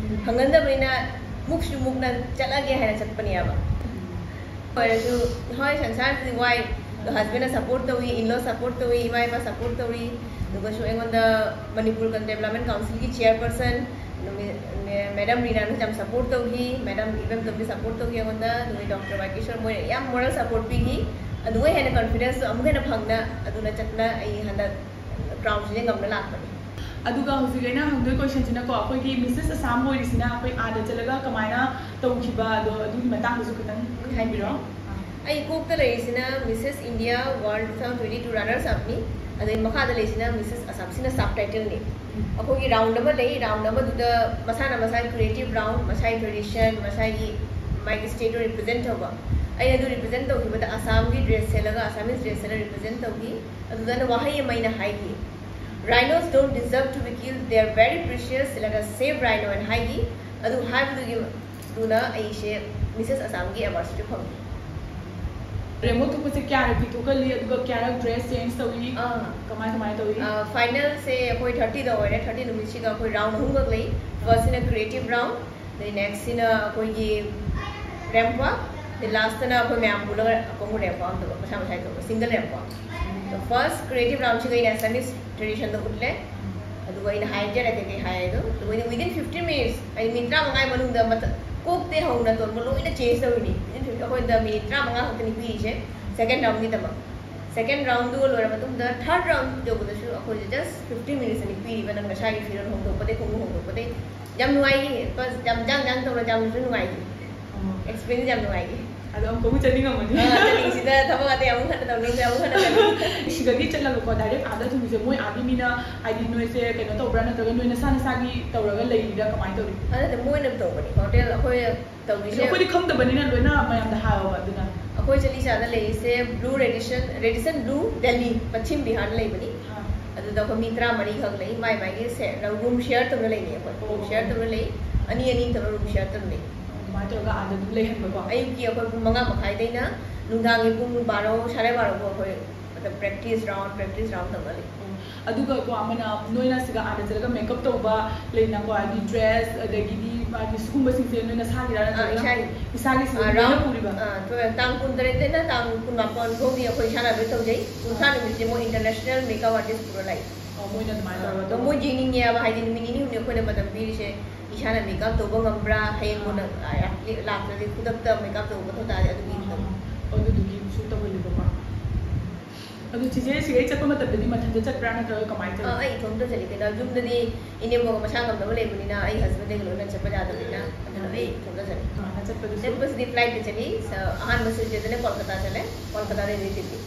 ꯐꯪꯒꯟꯗꯕꯅꯤꯅ ꯃꯨꯛꯁꯨ ꯃꯨꯛꯅ ꯆꯠꯂꯒꯦ ꯍꯥꯏꯅ ꯆꯠꯄꯅꯦꯕ꯫ ꯑꯣꯏꯔꯁꯨ ꯍꯣꯏ, ꯁꯪꯁꯥꯔꯁꯤꯗꯤ ꯋꯥꯏ꯫ ꯑꯗꯣ ꯍꯁꯕꯦꯟꯅ ꯁꯞꯄꯣꯔꯠ ꯇꯧꯏ, ꯏꯟꯂꯣ ꯁꯞꯄꯣꯔꯠ ꯇꯧꯏ, ꯏꯃꯥ ꯏꯄꯥ ꯁꯞꯄꯣꯔꯠ ꯇꯧꯏ꯫ ꯑꯗꯨꯒꯁꯨ ꯑꯩꯉꯣꯟꯗ ꯃꯅꯤꯄꯨꯔ ꯀꯟ ꯗꯦꯕꯂꯞꯃꯦꯟ ꯀꯥꯎꯟꯁꯤꯜꯒꯤ ꯆꯤꯌꯔꯄꯔꯁꯟ ꯅꯨꯃꯤ-, ꯃꯦ-, ꯃꯦꯗꯥꯝ ꯔꯤꯅꯥꯅꯁꯨ ꯌꯥꯝ ꯁꯞꯄꯣꯔꯠ ꯇꯧꯈꯤ, ꯃꯦꯗꯥꯝ ꯏꯕꯦꯝꯇꯣꯟꯕꯤ ꯁꯞꯄꯣꯔꯠ ꯇꯧꯈꯤ ꯑꯩꯉꯣꯟꯗ, ꯑꯗꯨꯒ ꯗꯣꯛꯇꯔ ꯋꯥꯏ ꯀꯦꯁꯣꯔ, ꯃꯣꯏꯅ ꯌꯥꯝ ꯃꯣꯔꯦꯜ ꯁꯞꯄꯣꯔꯠ ꯄꯤꯈꯤ꯫ ꯑꯗꯨꯒ ꯍꯦꯟꯅ ꯀꯟꯐꯤꯗꯦꯟꯁꯇꯣ ꯑꯃꯨꯛꯀ ꯍꯦꯟꯅ ꯐꯪꯅ ꯑꯗꯨꯅ ꯆꯠꯅ ꯑꯩ ꯍꯟꯗꯛ ꯀ꯭ꯔꯥꯎꯟꯁꯤꯅ ꯉꯝꯅ ꯂꯥꯛꯄꯅꯤ꯫ ꯑꯗꯨꯒ ꯍꯧꯖꯤꯛ ꯑꯩꯅ ꯍꯪꯗꯣꯏ ꯀꯣꯏꯁꯟꯁꯤꯅꯀꯣ, ꯑꯩꯈꯣꯏꯒꯤ ꯃꯤꯁꯦꯁ ꯑꯁꯥꯝ ꯑꯣꯏꯔꯤꯁꯤꯅ ꯑꯩꯈꯣꯏ ꯑꯥꯗ ꯆꯠꯂꯒ ꯀꯃꯥꯏꯅ ꯇꯧꯈꯤꯕ, ꯑꯗꯣ ꯑꯗꯨꯒꯤ ꯃꯇꯥꯡꯗꯁꯨ ꯈꯤꯇꯪ ꯍꯥꯏꯕꯤꯔꯣ꯫ ꯑꯩ ꯀꯣꯛꯇ ꯂꯩꯔꯤꯁꯤꯅ missus India world two thousand twenty two runners ꯑꯞꯅꯤ꯫ ꯑꯗꯩ ꯃꯈꯥꯗ ꯂꯩꯁꯤꯅ ꯃꯤꯁꯦꯁ ꯑꯁꯥꯝ, ꯁꯤꯅ ꯁꯕ ꯇꯥꯏꯇꯜꯅꯤ꯫ ꯑꯩꯈꯣꯏꯒꯤ ꯔꯥꯎꯟ ꯑꯃ ꯂꯩ, ꯔꯥꯎꯟ ꯑꯃꯗꯨꯗ ꯃꯁꯥꯅ ꯃꯁꯥꯒꯤ ꯀ꯭ꯔꯤꯌꯦꯇꯤꯞ ꯔꯥꯎꯟ, ꯃꯁꯥꯒꯤ ꯇ꯭ꯔꯦꯗꯤꯁꯟ, ꯃꯁꯥꯒꯤ ꯃꯥꯒꯤ ꯁ꯭ꯇꯦꯠꯇꯨ ꯔꯤꯄ꯭ꯔꯖꯦꯟ ꯇꯧꯕ꯫ ꯑꯩ ꯑꯗꯨ ꯔꯤꯄ꯭ꯔꯖꯦꯟ ꯇꯧꯈꯤꯕꯗ ꯑꯁꯥꯝꯒꯤ ꯗ꯭ꯔꯦꯁ ꯁꯦꯠꯂꯒ, ꯑꯁꯥꯃꯤꯁ ꯗ꯭ꯔꯦꯁ ꯁꯦꯠꯂꯒ ꯔꯤꯄ꯭ꯔꯖꯦꯟ ꯇꯧꯈꯤ꯫ ꯑꯗꯨꯗ ꯑꯩꯅ ꯋꯥꯍꯩ ꯑꯃ ꯑꯩꯅ ꯍꯥꯏꯈꯤ, "Rhinos don't deserve to be killed, they are very precious, let us save rhino" ꯍꯥꯏꯅ ꯍꯥꯏꯈꯤ꯫ ꯑꯗꯨ ꯍꯥꯏꯕꯗꯨꯒꯤ ꯗꯨꯅ ꯑꯩꯁꯦ ꯃꯤꯁꯦꯁ ꯑꯁꯥꯝꯒꯤ ꯑꯦꯋꯥꯔꯗꯁꯤꯁꯨ ꯐꯪꯉꯤ꯫ ꯔꯦꯝꯕꯣ ꯊꯣꯛꯄꯁꯦ ꯀꯌꯥꯔꯛꯇꯤ ꯊꯣꯛꯍꯜꯂꯤ, ꯑꯗꯨꯒ ꯀꯌꯥꯔꯛ ꯗ꯭ꯔꯦꯁ ꯆꯦꯟꯖ ꯇꯧꯏ? ꯑꯥ꯫ ꯀꯃꯥꯏ ꯀꯃꯥꯏ ꯇꯧꯏ? ꯐꯥꯏꯅꯦꯜꯁꯦ ꯑꯩꯈꯣꯏ ꯊꯥꯔꯇꯤꯗ ꯑꯣꯏꯔꯦ꯫ ꯊꯥꯔꯇꯤ ꯅꯨꯃꯤꯠꯁꯤꯒ ꯑꯩꯈꯣꯏ ꯔꯥꯎꯟ ꯑꯍꯨꯝꯈꯛ ꯂꯩ꯫ ꯐꯥꯔꯁꯁꯤꯅ ꯀ꯭ꯔꯤꯌꯦꯇꯤꯞ ꯔꯥꯎꯟ, ꯑꯗꯩ ꯅꯦꯛꯁꯁꯤꯅ ꯑꯩꯈꯣꯏꯒꯤ ꯔꯦꯝꯞ ꯋꯥꯛ, ꯑꯗꯩ ꯂꯥꯁꯇꯅ ꯑꯩꯈꯣꯏ ꯃꯌꯥꯝ ꯄꯨꯜꯂꯒ ꯑꯃꯨꯛ ꯔꯦꯝꯞ ꯋꯥꯛ ꯑꯃ ꯇꯧꯕ, ꯃꯁꯥ ꯃꯁꯥꯒꯤ ꯇꯧꯕ, ꯁꯤꯡꯒꯜ ꯔꯦꯝꯞ ꯋꯥꯛ꯫ ꯐꯥꯔꯁ ꯀ꯭ꯔꯤꯌꯦꯇꯤꯞ ꯔꯥꯎꯟꯁꯤꯒ ꯑꯩꯅ ꯑꯁꯥꯃꯤꯁ ꯇ꯭ꯔꯦꯗꯤꯁꯟꯗꯣ ꯎꯠꯂꯦ꯫ ꯑꯗꯨꯒ ꯑꯩꯅ ꯍꯥꯏꯖꯔꯛꯀꯦ ꯀꯩ ꯍꯥꯏ ꯍꯥꯏꯗꯣ꯫ ꯑꯗꯨꯒ ꯑꯩꯅ within fifteen minutes, ꯑꯩ ꯃꯤꯅꯤꯠ ꯇꯔꯥꯃꯉꯥꯒꯤ ꯃꯅꯨꯡꯗ ꯃꯊꯛ ꯀꯣꯛꯇꯩ ꯍꯧꯅ ꯇꯣꯟꯕ ꯂꯣꯏꯅ ꯆꯦꯟꯖ ꯇꯧꯔꯤꯅꯤ꯫ Within fifteen, ꯑꯩꯈꯣꯏꯗ ꯃꯤꯅꯤꯠ ꯇꯔꯥꯃꯉꯥ ꯈꯛꯇꯅꯤ ꯄꯤꯔꯤꯁꯦ ꯁꯦꯀꯦꯟ ꯔꯥꯎꯟꯒꯤꯗꯃꯛ꯫ ꯁꯦꯀꯦꯟ ꯔꯥꯎꯟꯗꯨꯒ ꯂꯣꯏꯔ ꯃꯇꯨꯡꯗ ꯊꯥꯔꯠ ꯔꯥꯎꯟ ꯌꯧꯕꯗꯁꯨ ꯑꯩꯈꯣꯏꯁꯦ ꯖꯁ ꯐꯤꯐꯇꯤꯟ ꯃꯤꯅꯤꯠꯁ ꯑꯅꯤ ꯄꯤꯔꯤꯕ, ꯅꯪ ꯅꯁꯥꯒꯤ ꯐꯤꯔꯣꯜ ꯍꯣꯡꯗꯣꯛꯄꯗꯩ ꯈꯣꯡꯎꯞ ꯍꯣꯡꯗꯣꯛꯄꯗꯩ꯫ ꯌꯥꯝ ꯅꯨꯡꯉꯥꯏꯈꯤ꯫ ꯄ꯭ꯂꯁ ꯌꯥꯝ ꯖꯥꯡ ꯖꯥꯡ ꯇꯧꯔ ꯌꯥꯝꯅꯁꯨ ꯅꯨꯡꯉꯥꯏꯈꯤ꯫ ꯑꯦꯛꯁꯄꯤꯔꯤꯌꯦꯟꯁ ꯌꯥꯝ ꯅꯨꯡꯉꯥꯏꯈꯤ꯫ ꯑꯗꯣ ꯑꯃꯨꯛꯀꯕꯨ ꯆꯠꯅꯤꯡꯉꯝꯃꯅꯤ꯫ ꯑꯥ, ꯆꯠꯅꯤꯡꯉꯤꯁꯤꯗ ꯊꯕꯛ ꯑꯇꯩ ꯑꯃꯨꯛ ꯍꯟꯅ ꯇꯧꯅꯤꯡꯗ꯭ꯔꯦ, ꯑꯃꯨꯛ ꯍꯟꯅ ꯆꯠꯅꯤꯡꯉꯤ꯫ ꯁꯤꯗꯒꯤ ꯆꯠꯂꯒꯀꯣ ꯗꯥꯏꯔꯦꯛ ꯑꯥꯗ ꯊꯨꯡꯕꯁꯦ ꯃꯣꯏ ꯑꯥꯒꯤ ꯃꯤꯅ ꯍꯥꯏꯗꯤ ꯅꯣꯏꯁꯦ ꯀꯩꯅꯣ ꯇꯧꯕ꯭ꯔꯥ ꯅꯠꯇ꯭ꯔꯒ ꯅꯣꯏ ꯅꯁꯥ ꯅꯁꯥꯒꯤ ꯇꯧꯔꯒ ꯂꯩꯔꯤꯔꯥ ꯀꯃꯥꯏꯅ ꯇꯧꯔꯤ? ꯑꯗꯨꯗꯤ ꯃꯣꯏꯅ ꯇꯧꯕꯅꯤ ꯍꯣꯇꯦꯜ ꯑꯩꯈꯣꯏ ꯇꯧꯔꯤꯁꯦ꯫ ꯑꯩꯈꯣꯏꯗꯤ ꯈꯪꯗꯕꯅꯤꯅ ꯂꯣꯏꯅ ꯃꯌꯥꯝꯗ ꯍꯥꯏꯌꯣꯕ ꯑꯗꯨꯅ꯫ ꯑꯩꯈꯣꯏ ꯆꯠꯂꯤꯁꯦ ꯑꯥꯗ ꯂꯩꯔꯤꯁꯦ ꯕ꯭ꯂꯨ ꯔꯦꯗꯤꯁꯟ, ꯔꯦꯗꯤꯁꯟ ꯕ꯭ꯂꯨ, ꯗꯦꯜꯂꯤ, ꯄꯁꯆꯤꯝ ꯕꯤꯍꯥꯔꯗ ꯂꯩꯕꯅꯤ꯫ ꯑꯥ꯫ ꯑꯗꯨꯗ ꯑꯩꯈꯣꯏ ꯃꯤ ꯇꯔꯥꯃꯔꯤꯈꯛ ꯂꯩ, ꯃꯥꯏ ꯃꯥꯏꯒꯤ ꯁꯦ-, ꯔꯨꯝ ꯁꯤꯌꯔ ꯇꯧꯅ ꯂꯩꯅꯩ ꯑꯩꯈꯣꯏ꯫ ꯔꯨꯝ ꯑꯣ꯫ ꯁꯤꯌꯔ ꯇꯧꯅ ꯂꯩ, ꯑꯅꯤ ꯑꯅꯤ ꯇꯧꯔ ꯔꯨꯝ ꯁꯤꯌꯔ ꯇꯧꯅ ꯂꯩ꯫ ꯑꯗꯨꯃꯥꯏꯅ ꯇꯧꯔꯒ ꯑꯥꯗ ꯑꯗꯨꯝ ꯂꯩꯍꯟꯕꯀꯣ꯫ ꯑꯌꯨꯛꯀꯤ ꯑꯩꯈꯣꯏ ꯄꯨꯡ ꯃꯉꯥ ꯃꯈꯥꯏꯗꯩꯅ ꯅꯨꯡꯗꯥꯡꯒꯤ ꯄꯨꯡ ꯕꯥꯔꯣ, ꯁꯥꯔꯦ ꯕꯥꯔꯣ ꯐꯥꯎ ꯑꯩꯈꯣꯏ ꯃꯇꯝ ꯄ꯭ꯔꯦꯛꯇꯤꯁ ꯔꯥꯎꯟ, ꯄ꯭ꯔꯦꯛꯇꯤꯁ ꯔꯥꯎꯟ ꯇꯧꯅ ꯂꯩ꯫ ꯑꯣ꯫ ꯑꯗꯨꯒ ꯀꯣ ꯑꯃꯅ ꯅꯣꯏꯅ ꯁꯤꯗ ꯑꯥꯗ ꯆꯠꯂꯒ ꯃꯦꯀꯞ ꯇꯧꯕ ꯂꯩꯅꯀꯣ, ꯍꯥꯏꯗꯤ ꯗ꯭ꯔꯦꯁ ꯑꯗꯒꯤꯗꯤ ꯃꯥꯒꯤ ꯁꯤꯒꯨꯝꯕꯁꯤꯡꯁꯦ ꯅꯣꯏ ꯅꯁꯥꯒꯤꯔꯥ ꯑꯥ, ꯅꯠꯇ꯭ꯔꯒꯅ ꯏꯁꯥꯒꯤ꯫ ꯏꯁꯥꯒꯤ ꯁꯤꯗ ꯑꯥ, ꯂꯣꯏꯅ ꯔꯥꯎꯟ, ꯄꯨꯔꯤꯕ? ꯑꯥ, ꯇꯣ-, ꯇꯥꯡ ꯀꯨꯟꯇꯔꯦꯠꯇꯩꯅ ꯇꯥꯡ ꯀꯨꯟꯃꯥꯄꯟ ꯐꯥꯎꯗꯤ ꯑꯩꯈꯣꯏ ꯏꯁꯥꯅ ꯂꯣꯏ ꯇꯧꯖꯩ꯫ ꯀꯨꯟꯊ꯭ꯔꯥ ꯅꯨꯃꯤꯠꯁꯦ ꯃꯣꯏ ꯏꯟꯇꯔꯅꯦꯁꯅꯦꯜ ꯃꯦꯀꯞ ꯑꯥꯔꯇꯤꯁ ꯄꯨꯔ ꯂꯥꯛꯏ꯫ ꯑꯣ, ꯃꯣꯏꯅ ꯑꯗꯨꯃꯥꯏꯅ ꯇꯧꯔꯒ ꯑꯗꯣ ꯃꯣꯏ ꯌꯦꯡꯅꯤꯡꯉꯦ ꯍꯥꯏꯕ, ꯍꯥꯏꯗꯤ ꯅꯨꯃꯤꯠ ꯅꯤꯅꯤ ꯍꯨꯝꯅꯤ ꯑꯩꯈꯣꯏꯅ ꯃꯇꯝ ꯄꯤꯔꯤꯁꯦ, ꯏꯁꯥꯅ ꯃꯦꯀꯞ ꯇꯧꯕ ꯉꯝꯕ꯭ꯔꯥ, ꯍꯌꯦꯡ ꯀꯣꯟꯅ, ꯑꯥ, ꯂꯥꯛꯇ꯭ꯔꯗꯤ ꯈꯨꯗꯛꯇ ꯃꯦꯀꯞ ꯇꯧꯕ ꯃꯊꯧ ꯇꯥꯔꯗꯤ ꯑꯗꯨꯒꯤ ꯑꯣ, ꯑꯗꯨꯗꯨꯒꯤ ꯁꯨ ꯇꯧꯍꯜꯂꯤꯕꯀꯣ꯫ ꯑꯗꯨ ꯆꯤꯆꯦ ꯁꯤꯒꯩ ꯆꯠꯄ ꯃꯇꯝꯗꯗꯤ ꯃꯊꯟꯇ ꯆꯠꯄ꯭ꯔꯥ ꯅꯠꯇ꯭ꯔꯒ ꯀꯃꯥꯏꯅ ꯑꯥ, ꯇꯧꯏ? ꯑꯩ ꯏꯇꯣꯝꯇ ꯆꯠꯂꯤ ꯀꯩꯅꯣ꯫ ꯌꯨꯝꯗꯗꯤ ꯏꯅꯦꯝꯕꯣꯛ ꯃꯁꯥ ꯉꯝꯗꯕ ꯂꯩꯕꯅꯤꯅ ꯑꯩ ꯍꯁꯕꯦꯟꯗꯒ ꯂꯣꯏꯅ ꯆꯠꯄ ꯌꯥꯗꯕꯅꯤꯅ ꯑꯗꯨꯅ ꯑꯩ ꯏꯇꯣꯝꯇ ꯆꯠꯂꯤ꯫ ꯑꯗꯨꯃꯥꯏꯅ ꯆꯠꯄꯗꯨꯁꯨ? ꯆꯠꯄꯁꯤꯗꯤ ꯐ꯭ꯂꯥꯏꯠꯇ ꯆꯠꯂꯤ꯫ ꯁ-, ꯑꯍꯥꯟꯕ ꯁꯤꯠꯁꯤꯗꯅ ꯀꯣꯜꯀꯇꯥ ꯆꯠꯂꯦ, ꯀꯣꯜꯀꯇꯥꯗꯩ ꯅ꯭ꯌꯨ ꯗꯤꯜꯂꯤ꯫